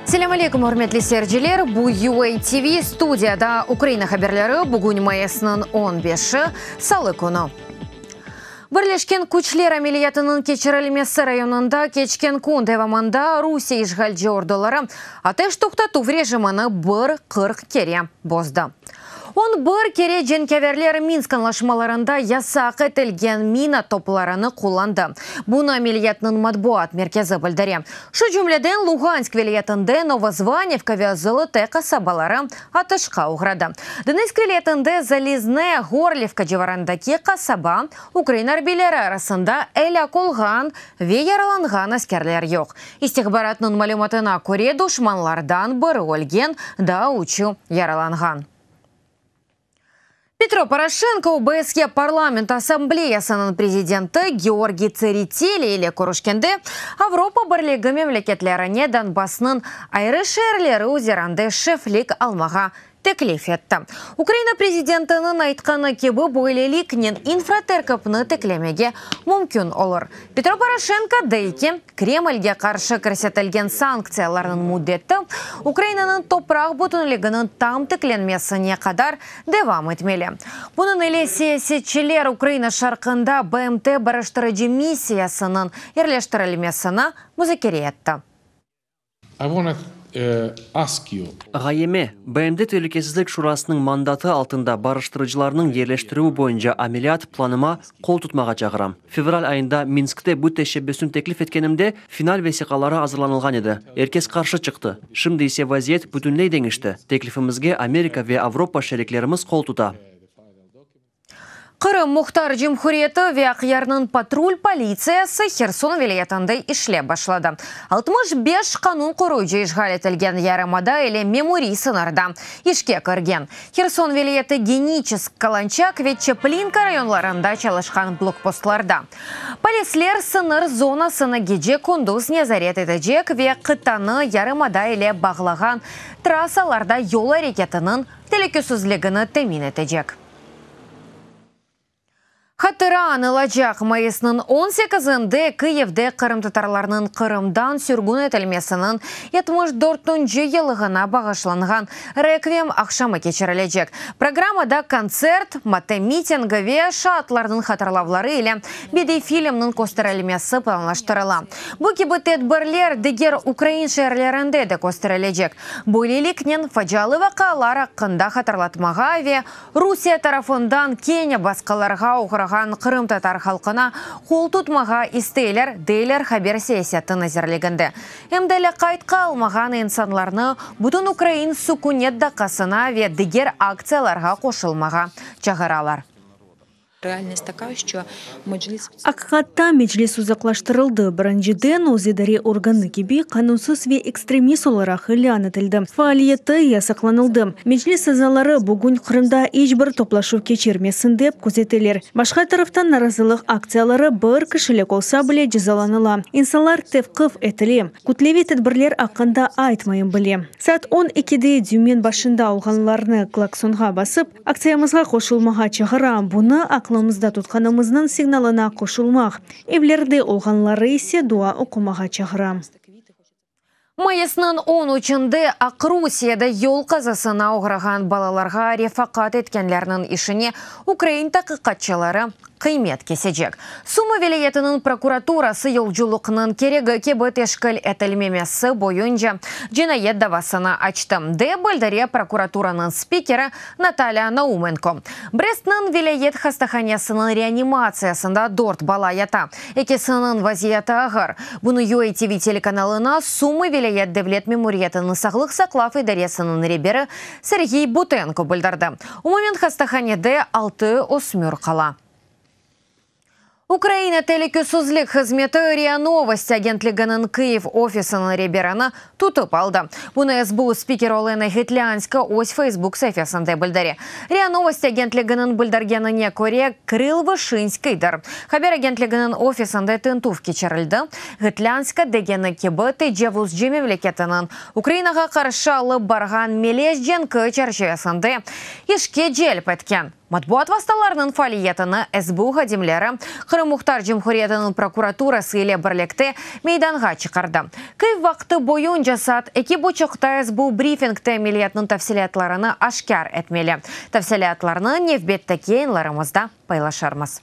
Selâm aleyküm, ürmetli seyirciler! Bu UA TV, studiyada Ukraina haberleri, bugün mayısnıñ on beşi, salı künü. Birleşken küçler ameliyatınıñ keçirilmesi rayonında keçken kün devamında Rusiye işğalci orduları ateş toqtatuv rejimini bir 40 kere bozdı. 11 kere cenkâverler Minsk añlaşmalarında yasaq etilgen mina toplarını qullandı. Bunı ameliyatnıñ matbuat merkezi bildire. Şu cümleden, Lugansk vilâyetinde Novozvanivka ve Zolote qasabaları atışqa oğradı. Donetsk vilâyetinde Zaliznaya Gorlivka civarındaki qasaba, Ukraina arbiyleri arasında elâk olğan ve yaralanğan askerler yoq. İstihbaratnıñ malümatına köre, duşmanlardan biri ölgen, daa üçü yaralanğan. Petro Poroşenko OBSYE Parlament Assambleyasınıñ prezidenti Georgiy Tsereteli ile körüşkende Avropa Birligi memleketlerine Donbassnıñ ayrı şeerleri üzerinde şeflik almağa teklif etti. Ukraina prezidentiniñ aytqanı kibi, böyleliknen infraterkipni tiklemege mümkün olur. Petro Poroşenko dey ki, Kremlge qarşı kirsetilgen sanktsiyalarnıñ müddeti Ukrainanıñ topraq bütünliginiñ tam tiklenmesine qadar devam etmeli. Bunıñ ile siyasetçiler Ukraina şarqında BMT barıştırıcı missiyasınıñ yerleştirilmesini muzakere etti. I wanna ask you. Ğayeme, BMT Telükesizlik Şurasınıñ mandatı altında barıştırıcılarnıñ yerleştirüvi boyunca ameliyat planıma qol tutmağa çağıram. Fevral ayında Minskte bu teşebbüsni teklif etkenimde final vesiqaları azırlanılğan edi. Er kes qarşı çıqtı. Şimdi ise vaziyet bütünley deñişti, teklifimizge Amerika ve Avropa şeriklerimiz qol tuta. Qırım Muhtar Cumhuriyeti ve Aqyarnıñ patrul politsiyası Herson vilâyetinde işlep başladı. 65 qanun qoruyıcı işğal etilgen yarımada ile memuriy sıñırda işke kirgen. Herson vilâyeti Geniçesk, Kalançak ve Çaplinka rayonlarında çalışqan blokpostlarda. Polisler sıñır zonasını gece-kündüz nezaret etecek ve qıtanı yarımada ile bağlağan trassalarda yol areketiniñ telükesizligini temin etecek. Hatıra añılacaq mayısnıñ on sekizinde Kıyivde qırımtatarlarnıñ Qırımdan sürgün etilmesiniñ 74-nci yıllığına bağışlanğan rekviyem aqşamı keçirilecek. Programmada kontsert, matem mitingi ve şaatlarnıñ hatırlavları ile bediy filmniñ kösterilmesi planlaştırıla. Bu kibi tedbirler diger ukrain şeerlerinde de kösterilecek. Böyleliknen, facialı vaqialar aqqında hatırlatmağa ve Rusiye tarafından kene basqılarğa oğrağan qırımtatar halqına qol tutmağa isteyler, deyler Haber siyaseti nazirliginde. Em de lâqayt qalmağan insanlarnı Bütünukrain sükünet daqqasına ve diger aktsiyalarğa qoşulmağa çağıralar. Aqiqatta, Meclis uzaqlaştırıldı. Birinciden, öz idare organı kibi qanunsız ve ekstremist olaraq ilân etildi. Faaliyeti yasaqlanıldı. Meclis azaları bugün Qırımda iç bir toplaşuv keçirmesin dep közeteler. Başqa taraftan, narazılıq aktsiyaları bir kişilik olsa bile cezalanıla, insanlar tevqif etile. Kütleviy tedbirler aqqında aytmayım bile. Saat on ekide dümen başında olğanlarnı klaksonğa basıp, Aktsiyamızğa qoşulmağa çağıram, bunı aqlımızda tutqanımıznıñ signalına qoşulmaq, evlerde olğanları ise dua oqumağa çağıram. Mayısnıñ on üçünde Aqrusiyede yol qazasına oğrağan balalarğa refaqat etkenlerniñ işine ukrain taqiqatçıları qıymet kesecek. Sumı vilâyetiniñ prokuraturası yolculıqnıñ keregi kibi teşkil etilmemesi boyunca cinayet davasını açtı, dep bildire prokuraturanıñ spikeri Natalâ Naumenko. Brestniñ vilâyet hastahanesiniñ reanimatsiyasında dört bala yata, ekisiniñ vaziyeti ağır. Bunı UATV telekanalına Sumı vilâyet devlet memuriyetiniñ sağlıq saqlav idaresiniñ reberi Serğiy Butenko bildirdi. Umumen hastahanede altı ösmür qala. Ukraina telükesizlik hızmeti RIA Novosti agentliginiñ Kyiv ofisiniñ reberini tutıp aldı. Bunı SBU spikeri Olena Ğitlânska öz Facebook saifesinde bildire. RIA Novosti agentliginiñ bildirgenine köre, Kırıl Vışinskiydir. Haber agentliginiñ ofisinde tintüv keçirildi. Ğitlânska degeni kibi, tecavuzcı memleketiniñ Ukrainağa qarşı alıp barğan melez cenki çerçivesinde işke celp etken. Matbuat vastalarınıñ faaliyetini SBU hadimleri Qırım Muhtar Cumhuriyetiniñ prokuraturası ile birlikte meydanğa çıqardı. Kyiv vaqtı boyunca saat eki buçuqta SBU brifingte ameliyatnıñ tafsilâtlarını aşkâr etmeli. Tafsilâtlarnı nevbetteki yayınlarımızda paylaşırmız.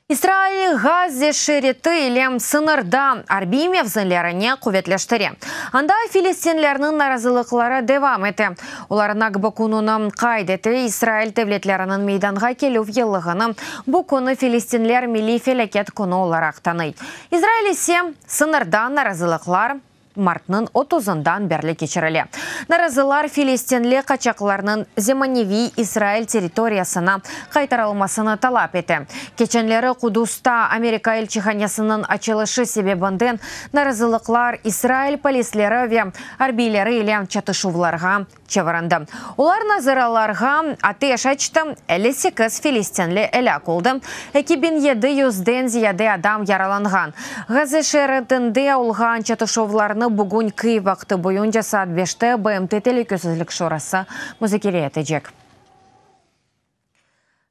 İsrail Gazze şeriti ile sıñırda arbiy mevzilerini quvetleştire. Anda filistinlerniñ narazılıqları devam ete. Olar Nakba kününi qayd ete, İsrail devletleriniñ meydanğa kelüv yıllığını bu künü filistinler milliy felâket künü olaraq tanıy. İsrail ise sıñırda narazılıqlar martnıñ otuzından berli keçirile. Narazılar filistinli qaçaqlarnıñ zemaneviy İsrail territoriyasına qaytarılmasını talap ete. Keçenleri Qudusta Amerika elçihanesiniñ açılışı sebebinden narazılıqlar İsrail polisleri ve arbiyleri ile çatışuvlarğa çevirindi. Olar nazıralarğa ateş açtı, 58 filistinli elâk oldı, 2700-den ziyade adam yaralanğan. Gazze şeritinde olğan çatışuvlarnı bugün Kyiv vaqtı boyunca saat beşte BMT Telükesizlik Şurası muzakere etecek.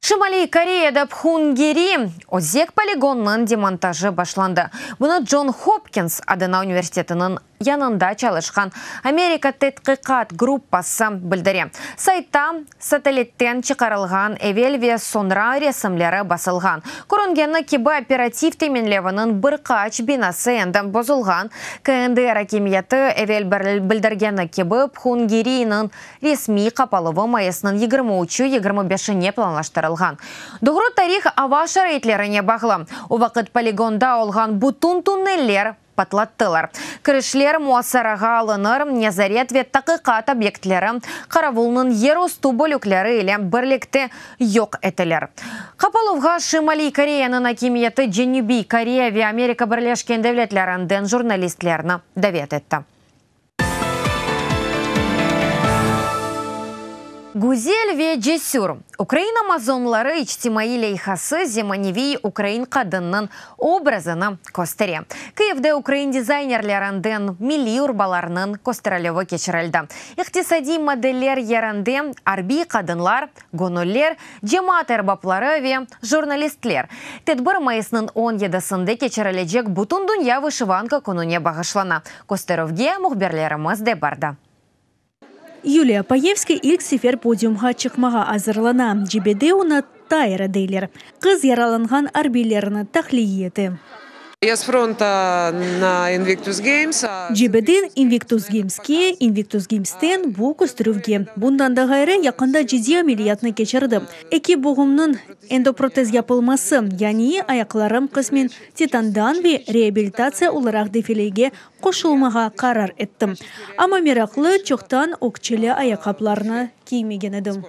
Şimaliy Koreyada Phungeri özek poligonnıñ demontajı başlandı. Bunı Con Hopkins adına universitetiniñ yanında çalışqan Amerika tedqiqat gruppası bildire. Saytta satellitten çıqarılğan evel ve soñra resimleri basılğan. Körüngeni kibi, operativ teminleviniñ bir qaç binası endi bozulğan. KNDR akimiyeti evel bildirgeni kibi, Phungeriniñ Resmiy qapaluvı mayısnıñ yigirmi üçü, yigirmi beşine planlaştırılğan. Doğru tarih ava şaraitlerine bağlı. O vaqıt poligonda olğan bütün tunneller patlattılar. Kirişler muasarağa alınır, nezaret ve taqiqat obyektleri qaravulnıñ yerustü bölükleri ile birlikte yoq etilir. Qapaluvğa Şimaliy Koreyanıñ akimiyeti Cenübiy Koreya ve Amerika Birleşken Devletlerinden jurnalistlerni davet etti. Güzel ve cesür ukrain amazonları içtimaiy leyhası zemaneviy ukrain qadınnıñ obrazını köstere. Kıyivde ukrain dizaynerlerinden milliy urbalarnıñ kösterilüvi keçirildi. İqtisadiy modeller yerinde arbiy qadınlar, göñüller, cemaat erbapları ve jurnalistler. Tedbir mayısnıñ on yedisinde keçirilecek Bütündünya vışıvanka kününe bağışlana. Kösterüvge mühbirlerimiz de bardı. Yuliya Payevska ilk sefer podiumğa çıqmağa azırlana. Cebede onı Tayra deyler. Qız yaralanğan arbiylerni tahliye ete. Ya s fronta na Invictus Games. Cebeden Invictus Gameske, Invictus Gamesten bu kösterüvge. Bundan da ğayrı, yaqında ciddiy ameliyatnı keçirdim. Eki buğumnıñ endoprotez yapılması, yani ayaqlarım qısmen titandan ve reabilitatsiya olaraq defilege qoşulmağa qarar ettim. Amma meraqlı, çoqtan ökçeli ayaqqaplarnı kiymegen edim.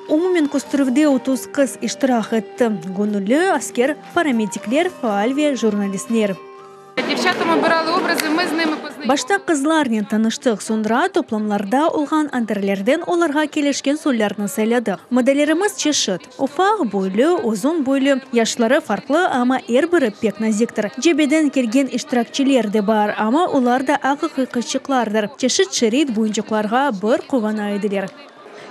Umumen kösterüvde 30 qız iştirak etti, göñülli asker, paramedikler, faal ve jurnalistler. Başta qızlarnen tanıştıq, soñra toplamlarda olğan anterlerden olarğa kelişken soylarnı sayladıq. Modellerimiz çeşit, ufaq boylu, uzun boylu, yaşları farqlı, amma er biri pek naziktir. Cebeden kelgen iştirakçiler de bar, amma olar da aqiqiy qızçıqlardır, çeşit şerit boyuncuqlarğa bir quvana ediler.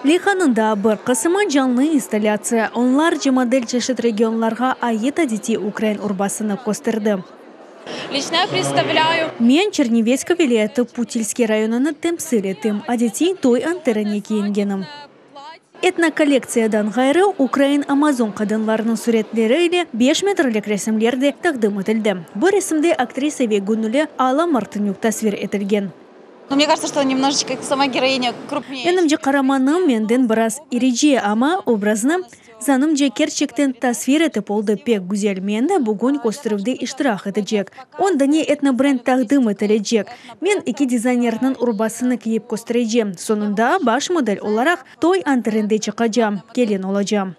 Leyhanıñ daa bir qısımı, canlı installâtsiya, onlarca model çeşit regionlarğa ait adetiy ukrain urbasını kösterdi. Men Çernivetska vilâyeti Putilskiy rayonını temsil etem, adetiy toy anterine kiyingenim. Etnokollektsiyadan ğayrı, ukrain amazon qadınlarınıñ süretleri ile beş metrlik resimler de taqdim etildi. Bu resimde aktrisa ve göñülli Alla Martınük tasvir etilgen. Menimce, qaramanım menden biraz irice, amma obraznı, zanımca, kerçekten tasvir etip oldı pek güzel. Men de bugün kösterüvde iştirak etecek. On dane etnobrend taqdim etilecek. Men eki dizaynerniñ urbasını kiyip kösterecem. Soñunda baş model olaraq toy anterinde çıqacam, kelin olacam.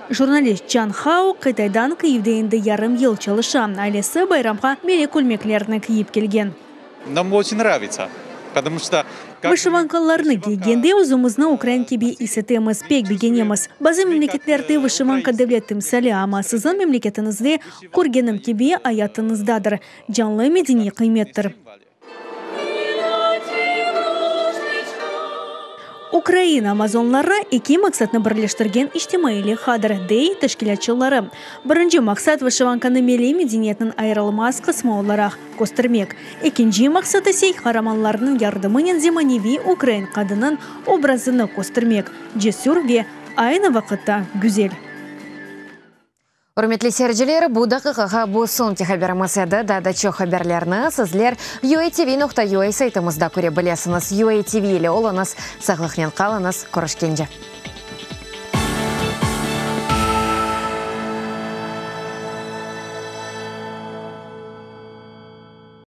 Jurnalist Çan Hao Qıtaydan Kyivde endi yarım yıl çalışa. Ailesi bayramğa milliy kölmeklerni kiyip kelgen. Nam oçen nravitsa, potomu çto Vışivankalarnı kiygende özümizni ukrain kibi is etemiz, pek begenemiz. Bazı memleketlerde vışivanka devlet timsali, amma siziñ memleketiñizde, körgenim kibi, ayatıñızdadır, canlı medeniy qıymettir. Ukrain amazonları eki maqsatnı birleştirgen içtimaiy leyhadır, dey teşkilâtçıları. Birinci maqsat, vışivankanı milliy medeniyetniñ ayırılmaz qısmı olaraq köstermek. Ekinci maqsat ise, qaramanlarnıñ yardımınen zemaneviy ukrain qadınıñ obrazını köstermek, cesür ve aynı vaqıtta güzel. Ürmetli seyirciler, bu daqiqağa bu soñki haberimiz edi. Daa da çoq haberlerni sizler uatv nokta ua saytımızda köre bilesiñiz. UATV ile oluñız, sağlıqnen qalıñız, körüşkence.